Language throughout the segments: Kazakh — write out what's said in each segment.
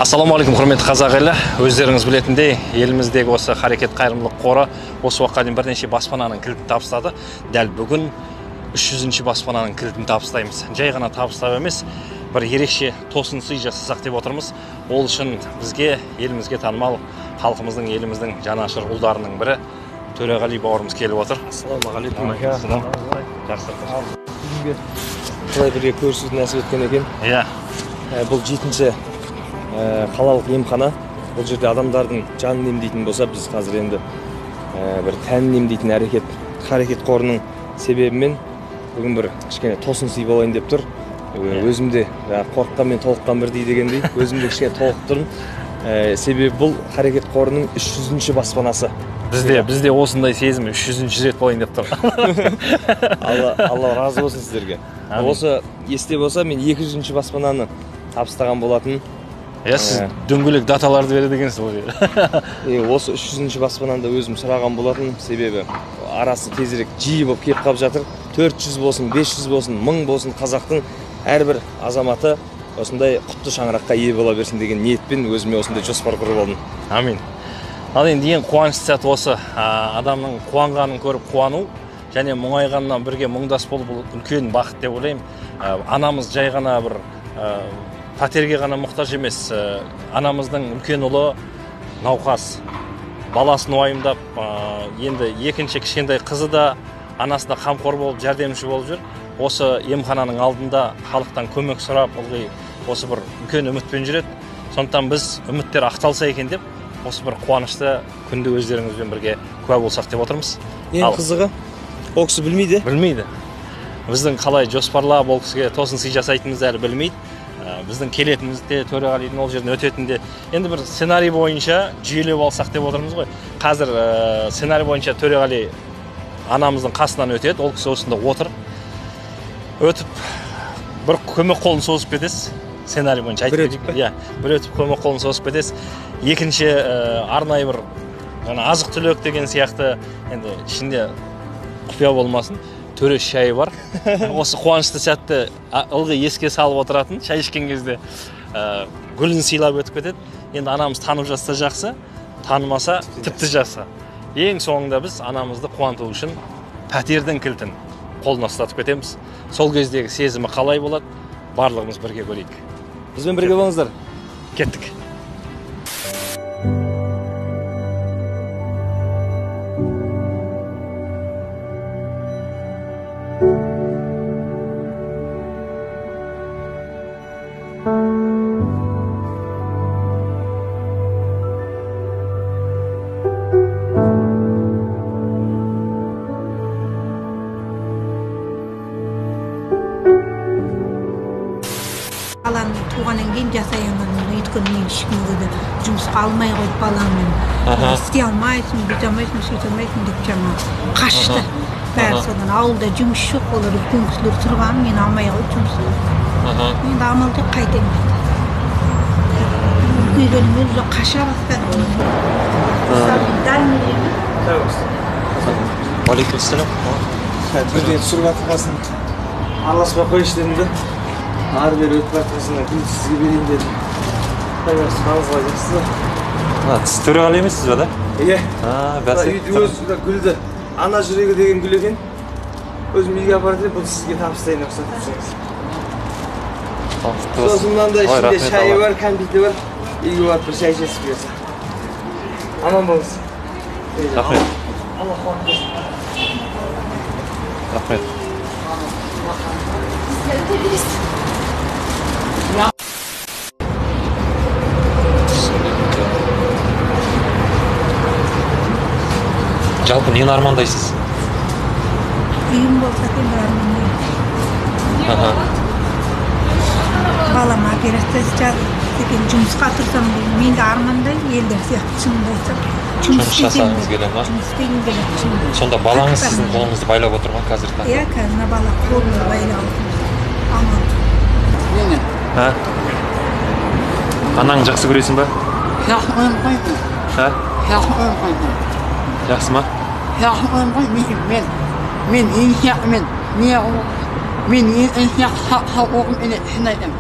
Ассалаумағалейкум, құрметті қазақ елі. Өздеріңіз білетіндей, еліміздегі осы Харекет қайырымдылық қоры осы уақытқа дейін бірнеше баспананың кілтін табыстады. Дәл бүгін 300-ші баспананың кілтін табыстаймыз. Жай ғана табыстап емес, бір ерекше тосын сый жасасақ деп отырмыз. Ол үшін бізге, елімізге танымал халқымыздың, еліміздің жанашыр ұлдарының бірі Төреғали бауырымыз келіп отыр. Ассалаумағалейкум. Жақсы. Бүгінгі қалай бірге көрісуді нәсіп еткен екен. Иә. Бұл 7-ші қалалық емхана. Бұл жерде адамдардың жанын емдейтін болса, біз қазір енді бір тәнін емдейтін Харекет қорының себебімен бүгін бір кішкене тосын сый болайын деп тұр. Өзім де қорыққан мен толыққан бірдей дегендей, өзім де кішкене толқып тұрмын. Себебі бұл Харекет қорының 300-ші баспанасы. Бізде осындай сезім 300-ші рет болайын деп тұр. Алла разы болсын сіздерге. Осы есте болса, мен 200-ші баспананы табыстаған болатын. Иә, сіз дөңгелек даталарды береді екенсіз бұл жерде. Осы 300-ші баспананы да өзім сұраған болатын, себебі арасы тезірек жиі болып келіп қалып жатыр. 400 болсын, 500 болсын, 1000 болсын, қазақтың әрбір азаматы осындай құтты шаңыраққа ие бола берсін деген ниетпен өзіме осындай жоспар құрып алдым. Амин. Ал енді ең қуанышты сәт осы, адамның қуанғанын көріп қуану және мұңайғаннан бірге мұңдас болу, бұл үлкен бақыт деп ойлаймын. Анамыз жай ғана бір пәтерге ғана мұқтаж емес, анамыздың үлкен ұлы науқас, баласын уайымдап, енді екінші кішкентай қызы да анасына қамқор болып, жәрдемші болып жүр. Осы емхананың алдында халықтан көмек сұрап, ылғи осы бір үлкен үмітпен жүреді. Сондықтан біз үміттер ақталса екен деп, осы бір қуанышты күнді өздеріңізбен бірге куә болсақ деп отырмыз. Ең қызығы, ол кісі білмейді. Білмейді. Біздің қалай жоспарлап, ол кісіге тосын сый жасайтынымызды әлі білмейді. Біздің келетінімізде, Төреғалидың ол жерден өтетінде енді бір сценарий бойынша жүйелеп алсақ деп отырмыз ғой. Қазір сценарий бойынша Төреғали анамыздың қасынан өтеді, ол кісі осында отыр. Өтіп бір көмек қолын созып кетесіз, сценарий бойынша айтып кетейік. Иә, бір өтіп көмек қолын созып кетесіз. Екінші арнайы бір жаңа азық-түлік деген сияқты, енді ішінде құпия болмасын, Төреш шайы бар. Осы қуанышты сәтті ылғи еске салып отыратын, шай ішкен кезде гүлін сыйлап өтіп кетеді. Енді анамыз танып жатса жақсы, танымаса тіпті жақсы. Ең соңында біз анамызды қуанту үшін пәтердің кілтін қолына ұстатып кетеміз. Сол кездегі сезімі қалай болады, барлығымыз бірге көрейік. Бізбен бірге болыңыздар. Кеттік. Балам туғаннан кейін жасай алмадым, өйткені мен ешкімге де жұмысқа алмай қойды баламмен. Істей алмайсың, бүйте алмайсың, сөйте алмайсың деп жаңа қашты. Бәрі содан ауылда жұмыс жоқ, олар үлкен кісілер тұрған, мен алмай қойды жұмысқа. Енді амал жоқ, қайтайын деді. Үлкейгеннен өзі қаша бастады. Уағалейкумассалам. Бірдеңе түсіріп жатқасын, араласпай қойшы дедім де. Ары бері өтіп жатқасына гүл сізге берейін дедім. Қалыңыз қалай, жақсыз ба? Сіз Төреғали емессіз ба, да? Иә. Үйде өзі гүлді, ана жүрегі деген гүл екен. Өзім үйге апарып едім, бұл сізге табыстайын рұқсат етсеңіз. Сосын мынандай ішінде шайы бар, кәмпиті бар. Үйге барып бір шай ішесіз бұйырса. Аман болыңыз. Рахмет. Алла қуат берсін. Рахмет. Жалпы нені армандайсыз? Үйім болса екен бір армандаймын. Балам операция жасады екен, жұмысқа тұрсам деймін. Мен де армандаймын, елдер сияқты шынымды айтсам. Жұмыс жасағыңыз келе ма? Жұмыс істегім келеді, шынымды. Сонда балаңыз сіздің қолыңызды байлап отыр ма қазіргі таңда? Иә, қазір мына бала қолымды байлап отыр. Амал. Нені? Анаңды жақсы көресің ба? Жақсы көремін ғой. Жақсы көремін ғой. Жақсы ма? Жақсы көремін ғой. Мен ең сияқты мен мен ең сияқты оқым шын айтамын.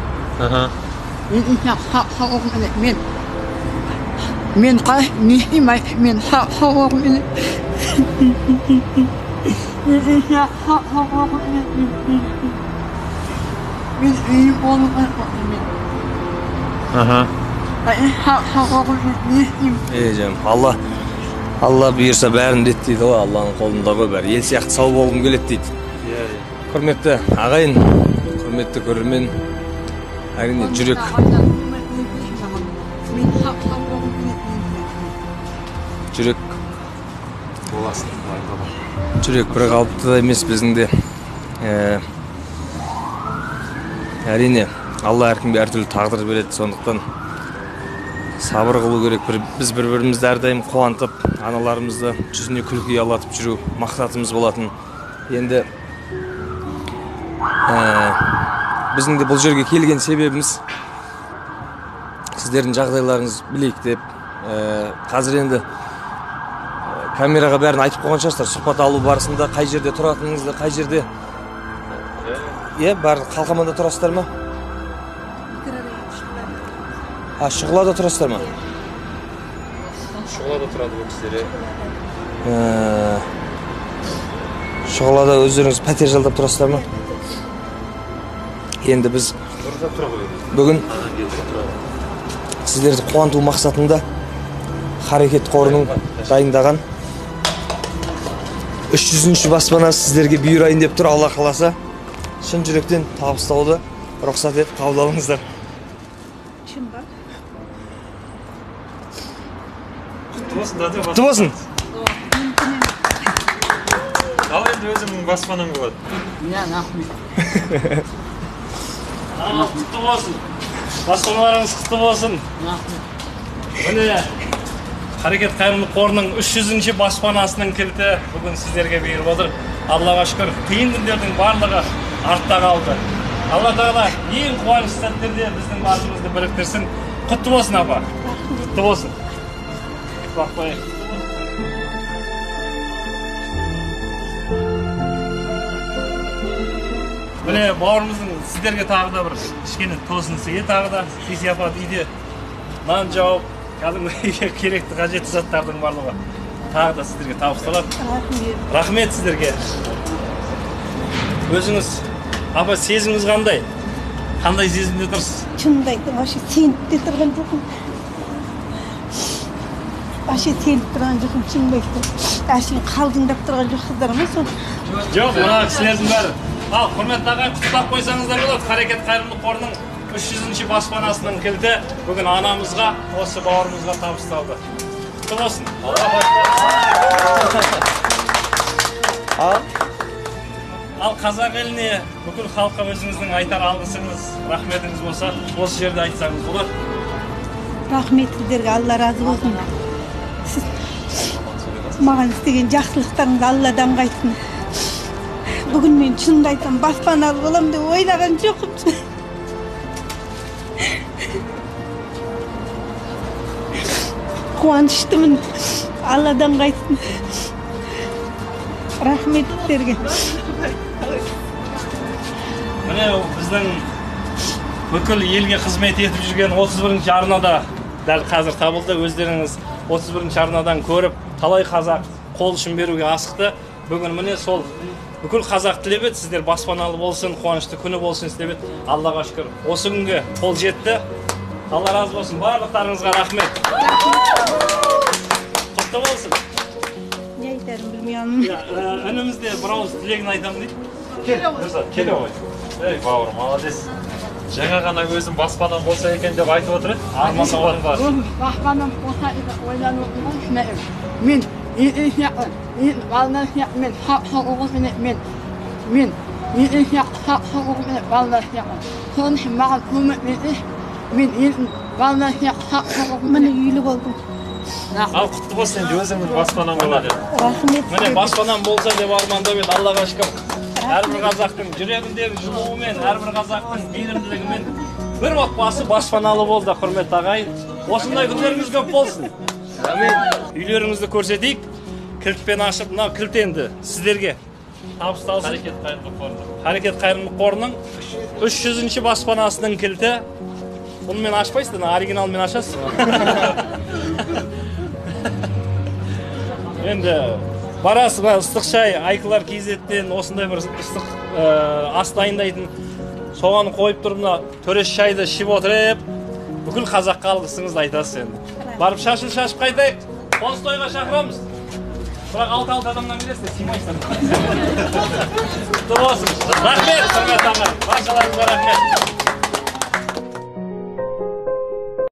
Мен мен қалай не істеймін, мен сау болғым келеді. Мен үйім болғым келеді. Ей жаным, Алла Алла бұйырса бәрін реттейді ғой, Алланың қолында ғой бәрі. Ел сияқты сау болғым келеді дейді. Құрметті ағайын, құрметті көрермен, әрине жүрек боласың, жүрек бір қалыпты да емес біздің де. Әрине Алла әркімге әртүрлі тағдыр береді, сондықтан сабыр қылу керек. Біз бір-бірімізді әрдайым қуантып, аналарымызды жүзіне күлкі ұялатып жүру мақсатымыз болатын. Енді біздің де бұл жерге келген себебіміз сіздердің жағдайларыңыз білейік деп. Қазір енді камераға бәрін айтып қойған шығарсыздар, сұхбат алу барысында қай жерде тұратыныңызды, қай жерде, иә, барлық Қалқаманда тұрасыздар ма? А, Шұғылада тұрасыздар ма? Шұғылада тұрады бұл кісілер. Шұғылада өздеріңіз пәтер жалдап тұрасыздар ма? Енді біз бүгін сіздерді қуанту мақсатында Харекет қорының дайындаған 300-ші баспана сіздерге бұйырайын деп тұр. Алла қаласа, шын жүректен табыстауды рұқсат етіп қабыл алыңыздар. Шын ба? Құтты болсын, да, деп. Құтты болсын. Ал енді өзімнің баспанам болады. Иә, рахмет. Құтты болсын. Баспаналарыңыз құтты болсын. Рахмет. Міне, Харекет қайырымдылық қорының 300-ші баспанасының кілті бүгін сіздерге бұйырып отыр. Аллаға шүкір, қиын күндердің барлығы артта қалды. Алла тағала ең қуанышты сәттерде біздің басымызды біріктірсін. Құтты болсын, апа. Құтты болсын. Бақпайық. Міне, бауырымыздың сіздерге тағы да бір кішкене тосын сыйы, тағы да сый сияпат, үйде нан жауып, кәдімгі үйге керекті қажетті заттардың барлығы тағы да сіздерге табысталады. Рахмет. Рахмет сіздерге. Өзіңіз, апа, сезіміңіз қандай? Қандай сезімде тұрсыз? Шынымды айтсам, вообще сеніп те тұрған жоқпын. Вообще сеніп тұрған жоқпын, шынымды айтсам. Әшейін қалжыңдап тұрған жоқсыздар ма сол? Жоқ, мына кісілердің бәрі. Ал, құрметті ағайын, құттықтап қойсаңыздар болады. Харекет қайырымдылық қорының 300-ші баспанасының кілті бүгін анамызға, осы бауырымызға табысталды. Құтты болсын. Ал қазақ еліне, бүкіл халыққа өзіңіздің айтар алғысыңыз, рахметіңіз болса, осы жерде айтсаңыз болады. Рахмет сіздерге, Алла разы болсын. Сіз маған істеген жақсылықтарыңыз Алладан қайтсын. Бүгін мен шынымды айтсам, баспаналы боламын деп ойлаған жоқпын. Қуаныштымын, Алладан қайтсын. Рахмет сіздерге. Міне, біздің бүкіл елге қызмет етіп жүрген 31-ші арнада дәл қазір табылды. Өздеріңіз 31-ші арнадан көріп, талай қазақ қол ұшын беруге асықты. Бүгін міне сол бүкіл қазақ тілеп еді, сіздер баспаналы болсын, қуанышты күні болсын деп еді. Аллаға шүкір, осы күнге қол жетті. Алла разы болсын, барлықтарыңызға рахмет. Құтты болсын. Не айтарымды білмеймін. Ініміз де бір ауыз тілегін айтамын дейді. Кел, Нұрзат, келе ғой. Ей, бауырым, молодец. Жаңа ғана өзім баспанам болса екен деп айтып отыр еді. Армандап бар. Баспанам болса екен ойланып отырмын. Мен балалар сияқты, мен мен мен сияқты балалар сияқты. Соның үшін маған көмек берсе, мен балалар сияқты. Міне, үйлі болдым. Ал құтты болсын, енді өзіңнің баспанаң болады. Рахмет. Міне, баспанам болса деп армандап еді. Аллаға шүкір. Әрбір қазақтың жүрегіндегі жылуымен, әрбір қазақтың мейірімділігімен бір отбасы баспаналы болды, құрметті ағайын. Осындай күндеріңіз көп болсын. Әмин. Үйлеріңізді көрсетейік. Кілтпен ашып, мынау кілт енді сіздерге табысталсын. Харекет қайырымдылық қорының. Харекет қайырымдылық қорының 300-ші баспанасының кілті Бұнымен ашпайсыз, оригиналмен ашасыз. Енді барасыз, мына ыстық шай, Айкылар KZ-тен осындай бір ыстық ас дайындайтын, соған қойып тұрып мына төреш шайды ішіп отырып, бүкіл қазаққа алғысыңызды айтасыз енді. Барып шашын шашып қайтайық, қоныс тойға шақырамыз. Бірақ 6-6 адамнан келесіздер, сыймайсыздар. Құтты болсын. Рахмет, құрметті ағайын. Баршаларыңызға рахмет.